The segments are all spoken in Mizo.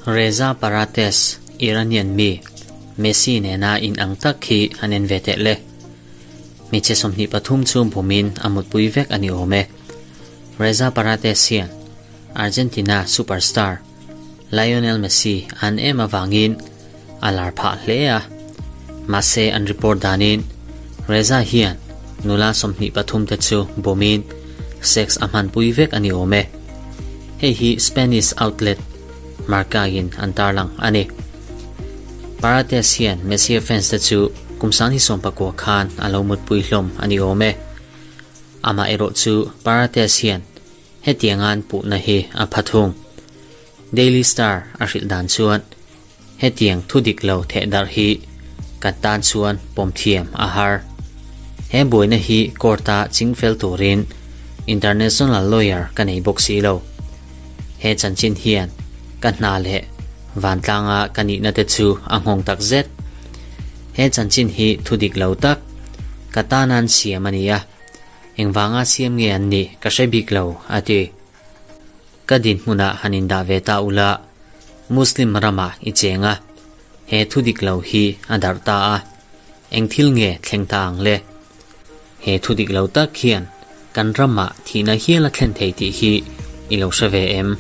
Reza Parates, Iranian mi, Messi nena in ang tak hi han en ve teh le. Hmeichhe 23 chu bumin a mutpui vek a ni awm e. Reza Parates hian Argentina superstar Lionel Messi an em avangin a lar phah hle a. Mahse an report danin Reza hian nula 23 te chu bumin sex a hmanpui vek a ni awm e. Hei hi Spanish outlet Marca in an tarlang a ni. Parates hian Messi fans te chu kum 2019 khan a lo mutpui hlawm a ni awm e. Ama erawh chu Parates hian hetiangan puhna hi a phathung. Daily Star a hrilh dan chuan hetiang thudik lo theh darh hi kan tan chuan pawm thiam a har. He buaina hi court-a chingfel turin international lawyer ka nei bawk si lo. He chanchin hian ka hna leh vantlanga ka nihna te chu a nghawng tak zet. He chanchin hi thudik lo tak ka tanan siam a ni a. Engvanga siam nge an nih ka hre bik lo a ti. Ka din hmunah han indah ve ta ula Muslim rama i cheng a. He thudik lo hi a darh ta a. Eng thil nge thleng ta ang le. He thudik lo tak hian kan rama thihna hial a thlen thei tih hi i lo hre ve em.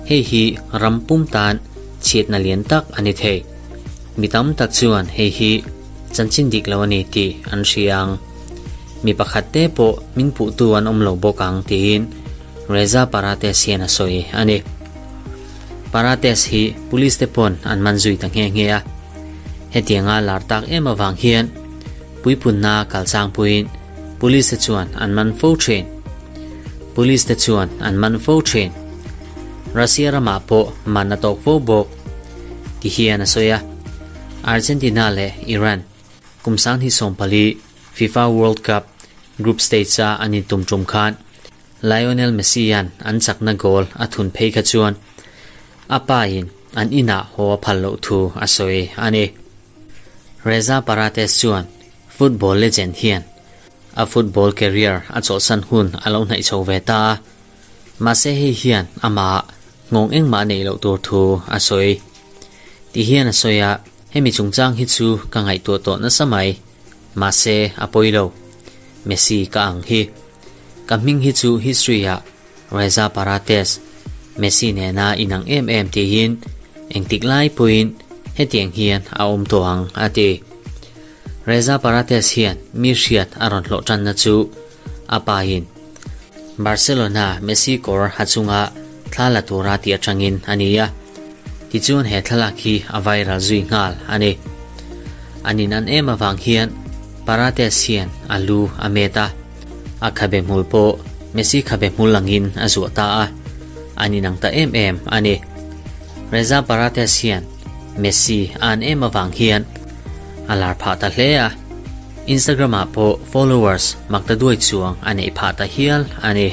Hei hi ram pum tan chhiatna lian tak a ni thei. Mi tam tak chuan hei hi chanchin dik lo a ni tih an hria ang. Mi pakhat te pawh min puhtu an awm lo bawk ang tiin Reza Parates hian a sawi a ni. Parates hi police te pawn an man zui ta nghe nghe a. Hetianga lar tak em awang hian puipunna kalchang puiin police te chuan an man fo thin. Police te chuan an man fo thin. Russia rama pawh man a tawk fo bawk. Ti hian a sawi a. Argentina leh Iran kum 2024 FIFA World Cup group stage a an intum tum khan Lionel Messi an an chakna goal a thun phei kha chuan a pa in an inah haw a phal loh thu a sawi a ni. Reza Parates chuan football legend hian a football career a chawlhsan hun a lo hnaih chho ve ta a. Mahse hei hian ama nghawng engmah nei loh tur thu a sawi. Ti hian a sawi a, hemi chungchang hi chu ka ngaihtuah tawh nasa mai. Mahse a pawi lo. Messi ka ang hi. Ka hming hi chu history ah Reza Parates Messi nena inang em em tiin engtik lai pawhin hetiang hian a awm tawh ang a ti. Reza Parates hian mi hriat a rawn hlawh tanna chu a pa in Barcelona Messi kawr ha chunga thla la tura ti atangin a ni a. Tichuan he thlalak hi a viral zui nghal a ni. Anin an em awang hian Parates hian a lu a met a. A khabe hmul pawh Messi khabe hmul angin a zuah ta a. Anin ang ta em em a ni. Reza Parates hian Messi an em awang hian a lar phah ta hle a. Instagram ah pawh followers makta duai chuang a nei phah ta hial a ni.